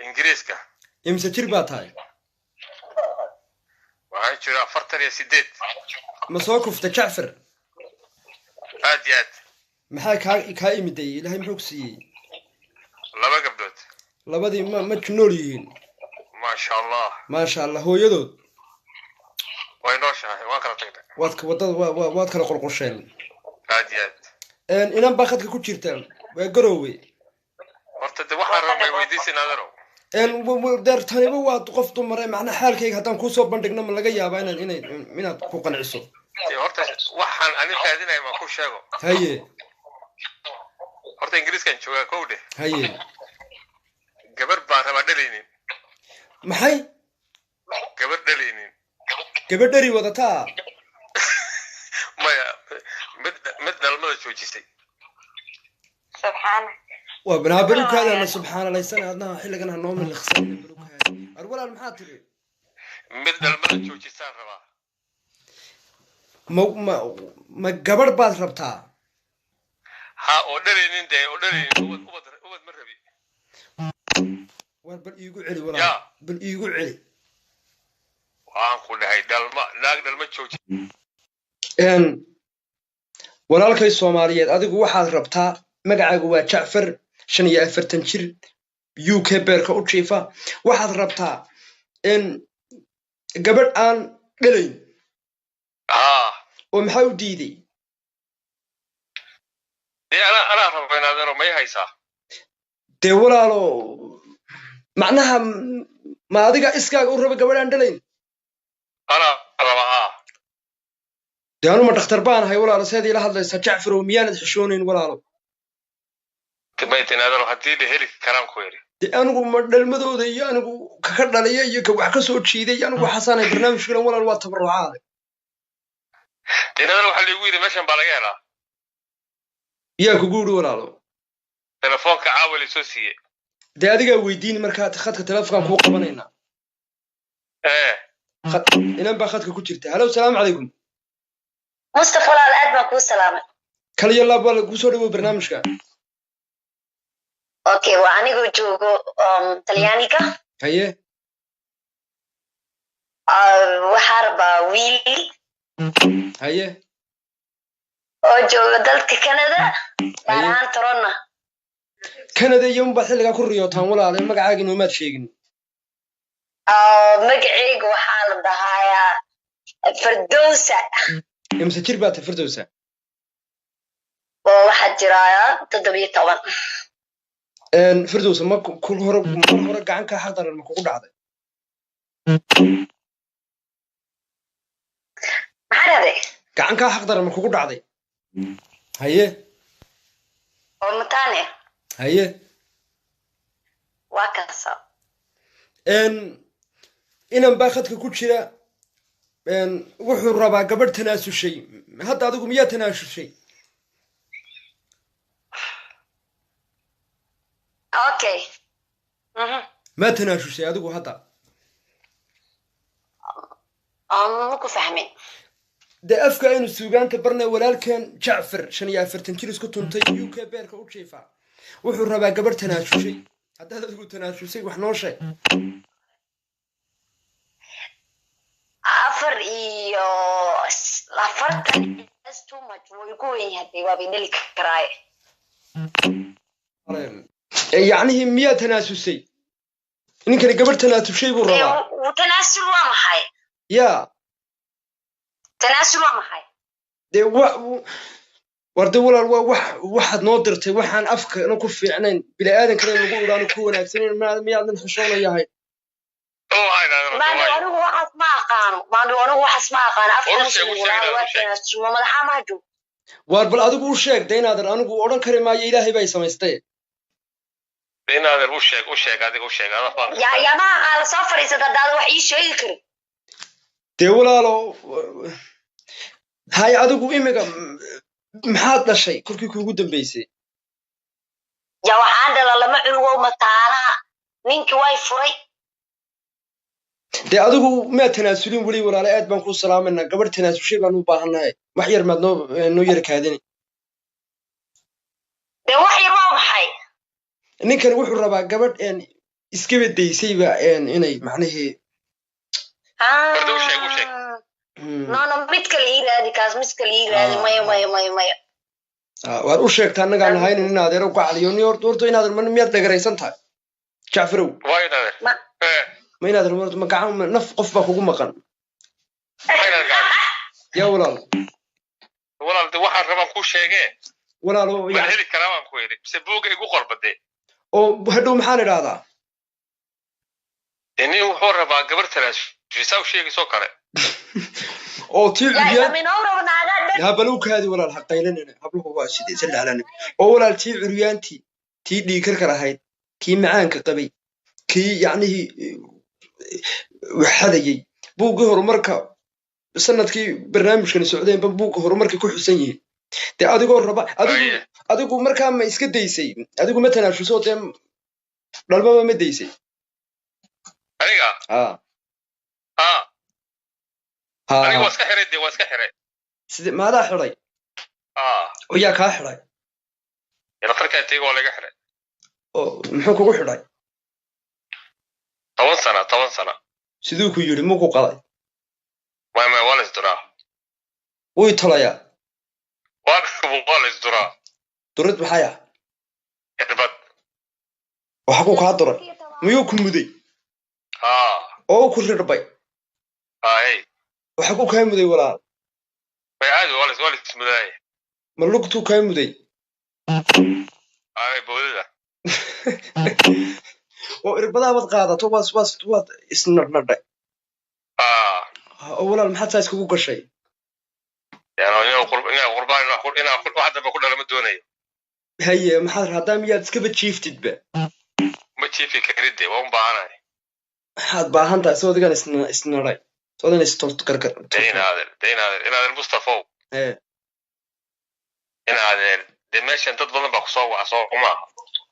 Ingiriiska. Imse jir baa tahay? Waxaan jiraa 48. Ma soo kufta, Jacfar? Aad iyo aad. Maxaa kaa imiday? Ilaahay muxuu ku siiyey? Laba gabdhood. Labadii ma nool yihiin? Maasha Allah. Maasha Allah. Hooyadood? Way nooshahay, waan kala tagnay. Waad ka waddada waad kala qolqosheen? Aad iyo aad. Inan baa khadka ku jirta, waa Garoowe. Horta de waxaan rabnay weydiisin, adeerow. Deer taniba waa qof dumare, macnaa xaalkayga haddaan kuusoo bandhigno, ma laga yaabaa inaad inay inaad ku qanciso? Dee horta waxaan ani raadinaya ma ku sheego? Haye. Horta Ingiriiskan joogaa, kow dheh. Haye. Gabar baan rabaa dhalaynin. Maxay? Gabar dhalaynin. Gabadh dheri wadataa? Maya, mid dhalmada joojisay. Subxaana. Waa banaa barukaadana subxaanalaysan, adnaha xilligan ha noo miliqsan barukaada. Ar walaal, maxaa tiri? Mid dhalmada joojisaan rabaa. Ma gabadh baad rabtaa? Ha, oo dhalaynin dee, oo dhalaynin. Ubad ma rabi. War bal iigu celi, walaal. Ya. Bal iigu celi. Waxaan ku dhahay dhalma, naag dhalma jooji. Walaalkay Soomaaliyeed, adigu waxaad rabtaa, magacaagu waa Jacfar, 45 jir, UK beerka u jiifa, waxaad rabtaa gabadh aan dhalayn? Ha. Oo maxaa u diiday? Dee anaa raba in adeero, may haysaa? Dee walaalo, macnaha ma adiga iskaaga u raba gabadh aan dhalayn? Anaa raba, ha. Dee anuma dhakhtar baan ahay, walaalo? Seed ila hadlaysaa, Jacfarow? Miyaanad xishoonayn, walaalo? Maytin adeero, haddii la heli karaan ku yidhi. Dee anigu ma dhalmadooda iyo anigu kaka dhaliya iyo ka wax ka soo jiiday iyo anigu waxaasaanay barnaamijkan, walaal, waa tabarucaade. Dee adeero, waxaa laigu yidhi meeshan baa laga helaa. Yaa kugu yidhi, walaalo? Telefoonka caawa laisoo siiyey. Dee adigaa weydiini markaa, khadka telefonkaan kuu qabanaynaa. Ee. Inan baa khadka ku jirta. Halo, salaamu calaykum. Mustafa, walaal, aad baan kuu salaamay. Kaliya laab, waa lagu soo dhawow barnaamijka. Okay, waa anigoo joogo Talyaaniga. Haye. Waxaa rabaa wiil Haye. oo jooga dalka Canada, gaar ahaan Toronto. Canada iyo unbaad xilligaa ku riyootaan, walaale? Magacaaga inoomaad sheegin. Magacayga waxaa la dhahayaa Fardowsa. Imse jir baad tahay, Firdowsa? Oo waxaa jiraayaa 17. Firdowsa, ma kul hore, mar hore gacan kaa xaq daran ma kugu dhacday? Maxaa dhahday? Gacan kaa xaq daran ma kugu dhacday? Haye. Oo mataane. Haye. Waa kaasa. Inan baa khadka ku jira, wuxuu rabaa gabadh tanaasushay. Hadda adigu miyaa tanaasushay? Okay. Maa tanaasushay adigu hadda? Ma ku fahmin. Dee afka aynu suugaanta barnay. Walaalkan Jacfar, 45 jir, isku tuntay, UK beerka u jiifa, wuxuu rabaa gabadh tanaasushay. Haddaad adigu tanaasushay, wax noo sheeg. 44 is too much, way ku weyn yahay, waaba dhali karaaye. Yacnihii miyaa tanaasusay? Ninkani gabadh tanaasushay buu rabaa. Tanaasul waa maxay? Yaa. Tanaasul waa maxay? Dee wa war de walaal, waa wax waxaad noo dirtay waxaan afkana ku fiicnayn, bini aadankana lagu idhaano ku wanaagsanayn. Miyaadan xishoonayahay? Oo waxaa idhahdeen Maandhow, anigu waxaas ma aqaano. Maandhow, anigu waxaas ma aqaano. Afka War u sheeg, Muslim u sheeg, walaal, waa u sheeg. tanaasul waa madaxa ma joog. Waar bal adigu u sheeg de inaadan anigu odhan kari maayo, Ilaahay bay samaystay. Inaadeer, u sheeg, u sheeg, adiga u sheeg, adaa baan. Yaa ma aqaano, soo fadhiisata haddaada wax ii sheegi karin. Dee walaalo, hay adigu imiga maxaad dhashay kolkii kuugu dambeysay? Yaa, waxaan dhala lama cunugow mataanaha, ninkii way furay. Dee adigu maad tanaasulin weli, walaale? Aad baan kuu salaamanaa. Gabadh tanaasushay baan u baahannahay. Wax yar maad noo yara kaadini? Dee wax yar waa maxay? Ninkan wuxuu rabaa gabadh. Iskaba daysayba inay macnihii Horta u sheeg, u sheeg. No, no, mid kale ii raadi kaas, mid kale ii raadi. Maya, maya, maya, maya. Waad u sheegtaa, annagaan ahaynin in adeero gacaliyo ni. Horta inaad miyaad dhagaraysan tahay, Jacfarow? Waa inaadeer. Ma inaad ma gacan ma naf qof baa kugu maqan? Waa inaad gacan. Yaa walaal. Walaal, de waxaan rabaan kuu sheegee. Walaalo. Ma heli karaa baan ku yidhi, mise buugga igu qorbade? Oo hadhow maxaan idhaahdaa? Dee nin wuxuu rabaa gabar talaashay, saa u sheegaysoo kale. Oo tii yaa curyaan minoo rabo naagaa dhan. Habalow kaadi walaal, ha qaylanina, habluhu waa sidee salaalan. Oo walaal, tii curyaantii, tii dhiikarkar ahayd, kii macaanka qabay, kii yacnihii waxadayey, buuggii horumarka sanadkii barnaamijkani socdeenba buugga horumarka ku xusan yihiin. Dee adigoo raba adigu adigu markaa ma iska daysay? Adigu ma tanaashuso? Dee dhalmaba ma daysay? Aniga? Ha. Ha. Ha. Aniga waa iska xiray, dee waa iska xiray. Side maadaa xidhay? Ah. Oo yaa kaa xidhay? Dhakhtarkaa tegey, waa laga xiray. Oo muxuu kugu xidhay? 10 sana, 10 sana. Siduu ku yidhi? Muu ku qalay? Maya, maya, waa la isduraa. Wuu tolayaa? Waa la isduraa. Durid maxay ah? Irbad. Waxa ku kaa duray? Miyuu ku muday? Ha. Oo uu ku ridhbay? Hay. Waxa ku kaa muday, walaal? Way caadi, waa la ismudaaya. Ma lugtuu kaa muday? Ay, bowdada. Oo irbadaha baad qaadato, waad isnadhnadhay? Ah. Oo walaal, maxaad saa iskugu gashay? Yani inaa qurbaan inaa wax dambe ku dhala ma doonayo. Haye, maxaad haddaa miyaad iskaba jiiftidba? Ma jiifi karid, de waa un baahanahay. Maxaad baahan tahay? Soo adigan isnadhay, soo adigan istos gargar. De inaadeer, de inaadeer, inaadeer Mustafow. Ee. Inaadeer, de meeshan dad badan baa kusoo waca, soo maaha?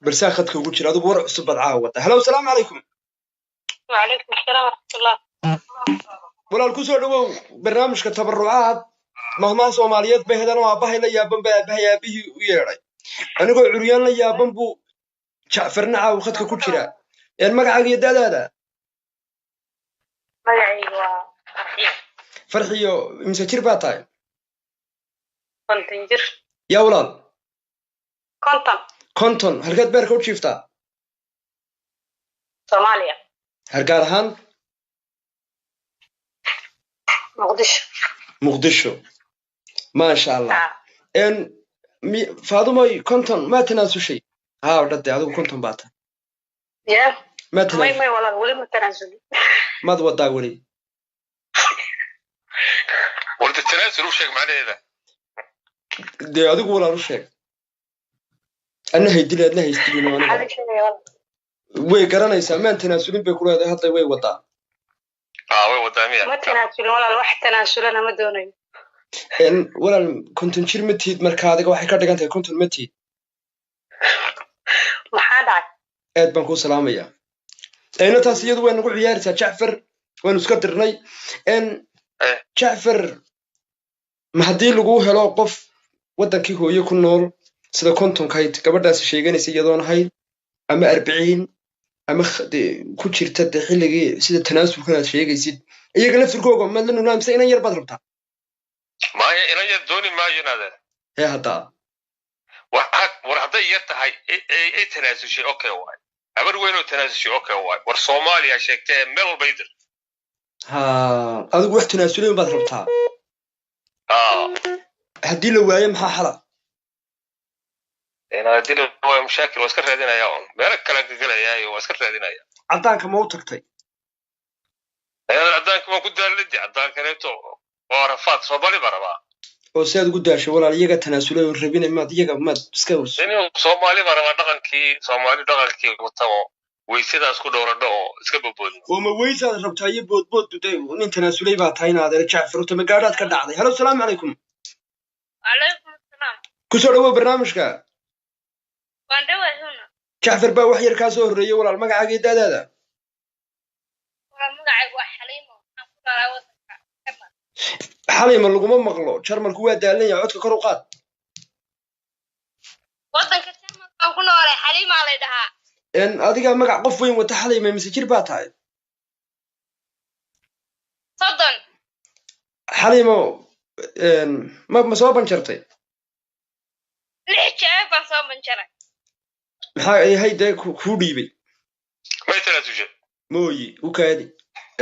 Barsaa khadka ugu jira. Adigu war cusub baad caawa wataa. Hello, salaamu calaykum. وعليكم السلام ورحمة الله. Walaal, kusoo dhawow barnaamijka tabarucaad. Mahmaha Soomaaliyeed bay hedan oo aabbahay la yaaban bay aabbahay aabihii u yeedhay. Anigoo curyaan la yaaban buu Jacfarna caawa khadka ku jira. Een magacaaga iyo da'daada? Magacaygu waa Farxiyo. Farxiyo, imse jir baa tahay? 50 jir. Yaa walaal? 50. 50. Halkeed beerka u jiiftaa? Soomaaliya. Hargaar ahaan? Muqdisho. Muqdisho, maasha Allah. Ah. En mi Faadumoy, 50 maa tanaasushay? Haa, dhade adigu 50 baa tahay. Ya. Maa may tanaasus May walaal, weli ma tanaasulin. Maad wadaa weli? Warda, tanaasul u sheeg macnaheeda. Dee adigu walaal u sheeg, adna haydili, adna haystilin oo maxaa aniga la sheegaya, walaal? Way garanaysaa. Maan tanaasulin bay ku leedahay, hadda way wadaa. Ah, way wadaa miya? Ma tanaasulin walaal, wax tanaasulana ma doonayo. En walaal, 50 jir ma tihid marka? Adiga waxay ka dhigan tahay 50 ma tihid. Maxaa dhacay? Aad baan kuu salaamayaa. Ayna taas iyadu way nagu ciyaaraysaa. Jacfar waanu iska dirnay. En Jacfar, ma haddii lagu helo qof waddankii hooye ku nool sida 50-kayd gabadhaasi sheeganaysa iyadoon ahayn, ama 40, ama dee ku jirta dee xilligii sida tanaasulkan aad sheegaysid, iyaga laftirkooga maad la nunaa mise inan yar baad rabtaa? Maya, inan yar dooni maayo, inaadeer. Hee, haddaa. War hadday yar tahay ay tanaasushay, okay waay. Habar weyn oo tanaasushay, okay waay. War Soomaaliya sheegtee, meel walba idir. Ha, adigu wax tanaasulayn baad rabtaa? Ah. Haddii la waayo maxaa xala? Inaad dil waa mashaakil, waa iska raadinaya un meelo kale ka gelayaayo, waa iska raadinaya. Caddaanka ma u tagtay? Inaad caddaanka waan ku daaladi, caddaankaneeto waa rafaad. Soomaali baa rabaa. Oo si aad ugu daashay walaal, iyaga tanaasulay oo rabina, maad iyaga maad iska Inuu Soomaali baa rabaa, dhaqankii Soomaali, dhaqankii watamo, weysadaas ku dhowradho oo iska boboodin. Oo ma weysaad rabtaa iyo boodbood? De nin tanaasulay baa tahay in adeer Jacfar horta ma gaadhaad ka dhacday. Halo, salaamu calaykum. Calaykum asalaam. Kusoo dhawow barnaamijka. Waan dhawahay. Jacfar baa wax yar kaa soo horreeyey. Walaal, magacaaga iyo daadaada? Walaal, magacaygu waa Xaliimo, waxaan ku noolaa wadanka Jarmal. Xalima, laguma maqlo. Jarmalku waa daalan yahay, codka kor u qaad. Wadanka Jarmalkaan ku noolay, Xaliimaa lay dhahaa. Adiga magac qof weyn wata xalay ma mise jir baa tahay? 30. Xalimo, ma soo banjartay? 6 jeer baan soo banjaray. Maxaa yahay dee kuu dhiibay? May tanaasushay? Mooyi, u kaadi,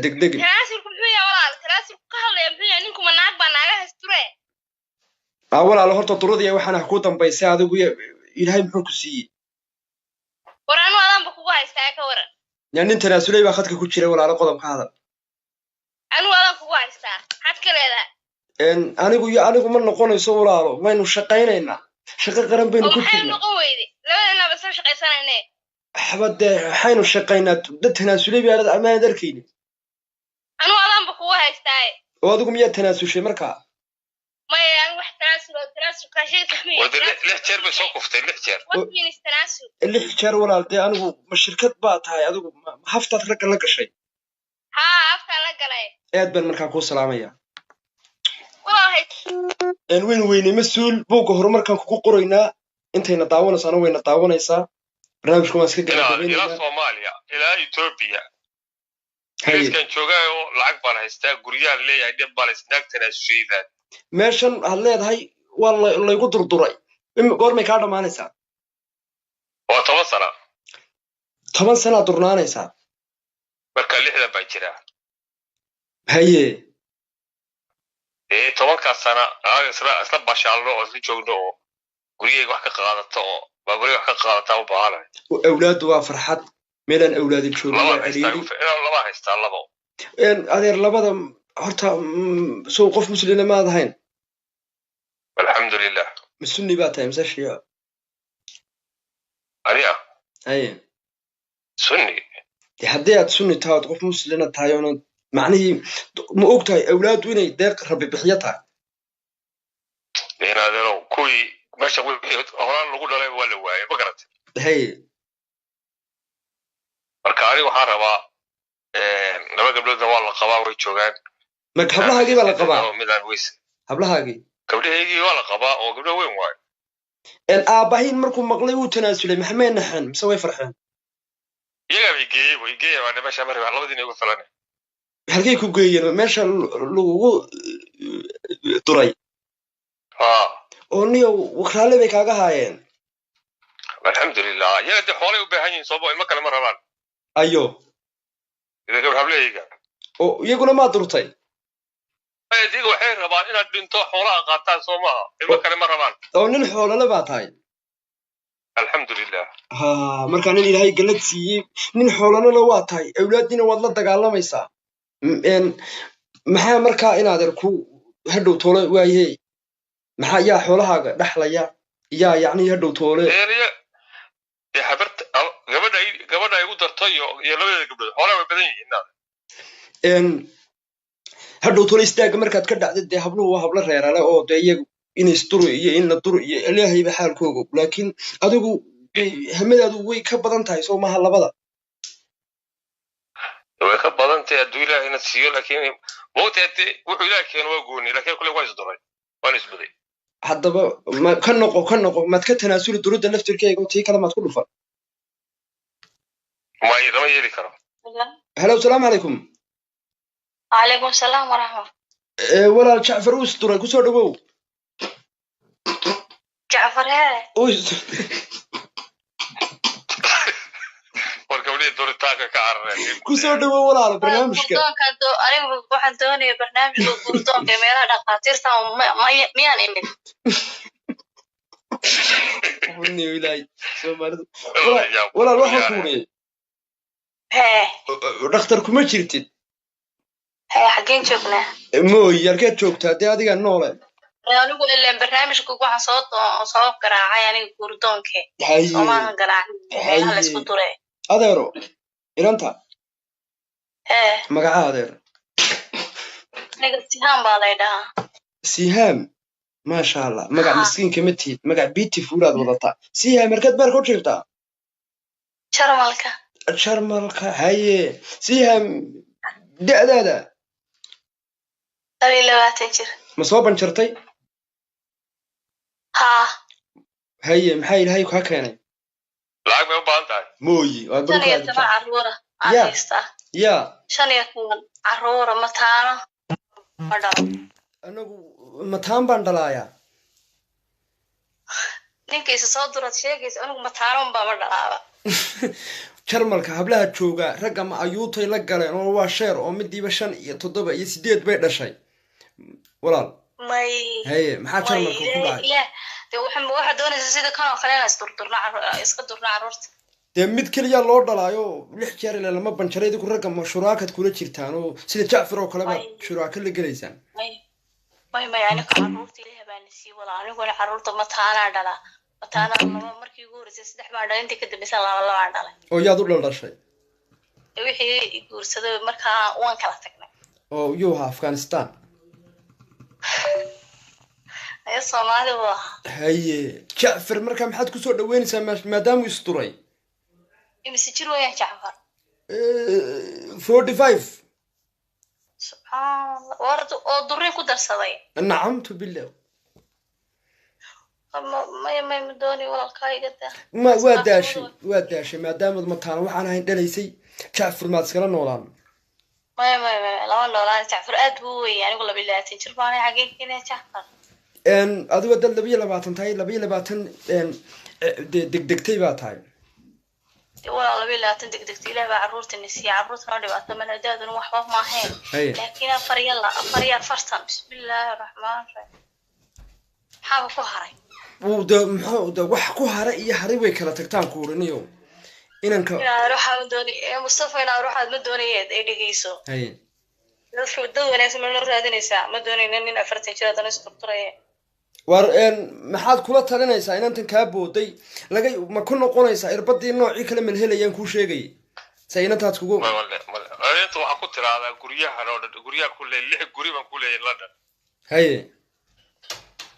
degdegin. Tanaasulku muxuu yahay walaal? Tanaasulku ka hadlaya muxuu yahay? Ninkuma naag baa naaga haysture. Aa walaalo, horta duradiya waxaana ku dambaysay adigu Ilaahay muxuu ku siiyey? War anu adaanba kugu haystaa, ka waran? Yaa nin tanaasulay baa khadka ku jira walaalo, qodobka hadal. Anu adaan kugu haystaa, maxaad ka leedahay? Anigu iyo anigu ma noqonayso walaalo, waynu shaqaynaynaa, shaqo qaran baynu oo ku maxay jirnaa. Noqon weyde labadeenaba isla shaqaysanayne. Waxba dee waxaynu shaqaynaa dad tanaasulay baa amaanad arkaynin. Anu adaanba kugu haystaaye. Oo adigu miyaad tanaasushay markaa? Maya, anu wax tanaasul oo tanaasul kaa sheegta. War dee 6 jeer bay soo kuftay, 6 jeer. What means tanaasul? 6 jeer walaal, dee anigu ma shirkad baa tahay adigu? Ma haftaad ragga la gashay? Haa, aftaa la galay. Aad baan markaa kuu salaamaya. Walaal hay. Waynu weynay mas-uul buugga horumarkaan kugu qoraynaa, intayna daawanaysaana wayna daawanaysaa, barnaamijka waan iska ilaa ilaa gabagabaynaynaa. Soomaaliya ilaa Ethiopia. Haye. Ingiriiskan joogaayo, lacag baan haystaa, guryaan leeyahay, dhib baan haystaa, naag tanaasushaydaan. Meeshan aad leedahay waa laygu durduray, goormay kaa dhammaanaysaa? Waa 10 sana. 10 sanaa durnaanaysaa? Marka 60 baan jiraa. Haye. Dee 10kaas sana aaga isla bashaalno oo isla joogno oo guryahayga wax ka qaadato oo baabuurayga wax ka qaadataa u baahanahay. Awlaaddu waa farxad, meelaan awlaadi joogin waa Labaan haystaa. ciriiri. Inaan laba haystaa, labo. Adeer, labada horta sow qof muslina maad ahayn? Alxamdulilah. Ma sunni baa tahay mise shiico? Aniga? Haye. Sunni. Dee haddii aad sunni tahay ood qof muslina tahay oona macnihii ma og tahay awlaaddu inay deeq Rabbi bixiyo tahay? Dee in adeerow, kuwii meesha wixii horaan lagu dhalay waa la waayay, ma garatay? Haye. Marka aniga waxaan rabaa laba gabdhoodna waa la qabaa, way joogaan. Marka hablahaagii baa la qabaa? Midaan weys. Hablahaagii? Gabdhahaygii waa la qabaa oo gabdho weyn waayo. Aabbahiin markuu maqlay wuu tanaasulay, maxamay naxeen mise way farxeen? Iyagaa bay geeyey, way geeya baa meesha ma rabaa, labadiina igu filan. Halkay ku geeyeen? Meesha lagugu duray? Haa. Oo niyow raalli bay kaaga haayeen? Alxamdulilah, iyaga dee xoolay u baahan yihiin soobo, ilmo kale ma rabaan. Ayo. Ida gabdh hablahayga. Oo iyaguna maa durtay? Iyaga waxay rabaan inaad dhinto, xoolaha qaataan, soo maaha? Ilmo kale ma rabaan. Oo nin xoolale baa tahay? Alxamdulilah. Ha, markaa nin Ilaahay gallad siiyey, nin xoolalena waa tahay, awlaaddiina waad la dagaalamaysaa. Maxaa markaa inaadeer ku hadhow toole waayahe, maxaa yaa xoolahaaga dhaxlaya, yaa yacni hadhow toole? Dee habarta gabadha igu darto iyo labadeeda gabdhood, xoolaha way badan yihiin inaad. Hadhow toole istaagga markaad ka dhacdid, dee habluhu waa hablo reerale oo dee iyagu in isduru iyo in la duru iyo Ilaahayba xaalkooga, laakiin adigu hamadaadu way ka badan tahay, soo maaha labada? Way ka badan tahay hadduu Ilaahayna siiyo, laakiin moogta hadee wuxuu Ilaah keeno waa gooni, laakiin kule waa isduray, waan isbaday. Haddaba ma ka noqo, ka noqo, maad ka tanaasuli durudda laftirkeega oo tii kale maad ku dhufan? May, lama yeeli karo. Hello, asalaamu calaykum. Calaykum salaam waraxmat. Walaal, Jacfar uu isduray, kusoo dhawow. Jacfar hee? Uu is- War gabdhihii duritaanka ka carareen. Kusoo dhawow walaalo barnaamijka. Gurdoonka anigu waxaan doonaya barnaamijka gurdoonka ee meelaha dhakhaatiirta miyaan imid? Niyo Ilaahay Soomaalidu walaal waxaan ku wuriyey. Hee? Dhakhtar kuma jirtid. Hee, xaggeen joognaa? Mooy, halkeed joogtaa dee adiga noole? Anigu ileen barnaamijka waxaan soo garaacay aniga gurdoonke. Haye. Soomaahan garaacay meelaha laysku dure. Adeero, inanta. Hee? Magaca adeer? Aniga Sihaan baa lay dhahaa. Sihaam, maasha Allah, magac miskiinka ma tihid, magac beautiful aad wadataa. Sihaam, markaad baar ku jirtaa? Jarmalka. Jarmalka, haye. Sihaam, da'daada? 22 jir. Ma soo banjartay? Haa. Haye, maxaa Ilaahay kaa keenay? Lacag may u baahan tahay? Mooyi waa 15 carruura aan haystaa. Ya, 15 carruura, mataano ma dhalo. Anagu mataan baan dhalaayaa. Ninka isa soo duraad sheegaysa, anigu mataano unbaa ma dhalaaba. Jarmalka hablaha jooga ragga ma ayuutay la galeen oo waa sheer oo midiiba 5 iyo 7 iyo 8 bay dhashay walaal. May. Haye, maxaa Jarmalka ku dhacay? Ilaah, dee waxaa doonaysa sida kan oo kale inaan isdurdurno, iska durno carruurta. Dee mid keliya loo dhalaayo 6 jeer ilaa lama banjaray. Idinku ragga ma shuraakad kula jirtaan oo sida Jacfar oo kale baad shuraaka la gelaysaan? May, may, may, aniga carruurta Ilaah baa na sii walaa. Aniguna carruurta mataanaa dhalaa, mataanaa laba. Markii ugu horreysay 3 baan dhalay, intii ka dambaysa laba labaan dhalay. Oo yaad u dhaldhashay? Wixii i guursaday markaa waan kala tagnay. Oo yuu ahaa Afghanistan? Ayo, Soomaali buu ahaa. Haye Jacfar, markaa maxaad kusoo dhaweynaysaa maadaamuu isduray? Imise jir weeyaan Jacfar? 45. Subxaan Allah, warda oo durri ku darsaday. Nacamtu billah. Maya, may, ma dooni walaalkaa, iga daa. Ma waa daashay, waa daashay maadaamaad mataana waxaan ahayn dhalaysay. Jacfar maad iskala noolaan? Maya, maya, maya, lama noolaan. Jacfar aad buu u weeyay, anigu 22 jir baanay, xagee keenaya Jacfar? Adigo dad 22 tahay, 22 degdegtay baa tahay. Dee walaal, 22 degdegta, Ilaah baa carruurta na siiyey, carruurtana dhibaato mana, daaduna waxba maahayn. Laakiin 44, bismillaahi raxmaan raxiim, maxaaba ku haray? Wuu de muxuu de wax ku hara iyo haray way kala tagtaan ku uriniyo inanka. Inaad waxaa ma dooni Mustafa, inaad waxaad ma doonayeed ay dhegeyso. Dadka dad wanaagsan ma noo raadinaysaa? Ma doonayna nin 40 jir haddana isturturaya. War maxaad kula talinaysaa inantan kaa booday? Laga ma ku noqonaysaa irbadii noocii kale malhelayaan kuu sheegayay sa inantaad kugu Inta waxaa ku tiraahdaa guryahan oo dhan, guryaha ku leeyahay 6 guri baan ku leeyahay London.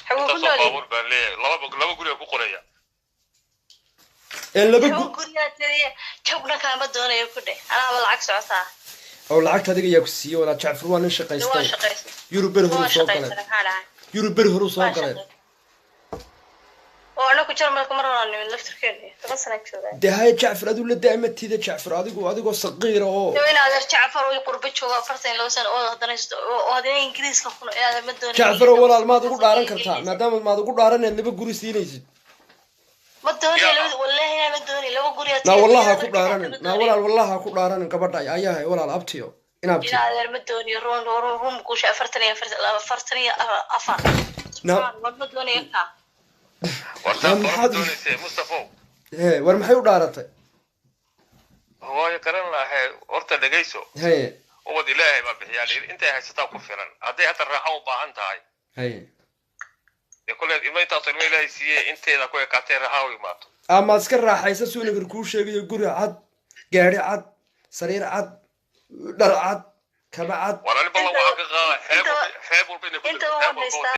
Xaguu ku Intaasoo nool yahay? baabuur baan leeyahay, laba guri baan ku qoraya. Laba Xaguu guryaa tiriya? Jabna kaama doonayo ku dheh, anaaba lacag socotaa. Oo lacagta adiga yaa ku siiyey walaa? Jacfar waa nin Dee waan shaqaystay. Shaqaysta. Yurub beri horu Waan soo galay. Shaqaysana, maxaa dhahay? Yurub beri horu soo Waan galay. Shaqaystay oo anaku Jarmalka mar horaan nimid laftirkeena, 10 sana joogaa. Dee haye Jacfar, adigu la daamatida Jacfar, adigu adigoo saqiira oo Dee in adeer Jacfar oo qurbo jooga 42 sano oo haddana oo haddana Ingiriiska ku nool, inaad ma doonayo. Jacfar oo walaal, maad ugu dhaaran kartaa maadaama maad ugu dhaaraneed laba guri siinaysid? Ma doonayo laba, wallahi inaan ma doonayo laba guri. Naa wallaha ku dhaaranin, naa walaal, wallaha ku dhaaranin gabadha ayahay walaal, abtiyo inaabtiyo. In adeer ma doonayo run run run guusha 44, 44. War ma doonayo kaa. Wartaa Maxaad- doonaysay Mustafo. He, war maxay u dhaaratay? Hooyo garan lahay, horta dhegayso. Ubad Ilaahay baa bixiyaan, intay haysataa ku filan. Hadday hadda raaxo u baahan tahay, dee kolle ilmo intaasoo ilmo Ilaahay siiyey, inteeda ku ekaatee raaxa u imaato. Ama iska raaxaysa suuligar kuu sheegayo: guri cad, gaari cad, sariir cad, dhar cad, kaba cad. War ani ballan waxaan ka qaadaa xeeb walba, xeeb walba inay ku Inta xeeb waan walba. haystaa.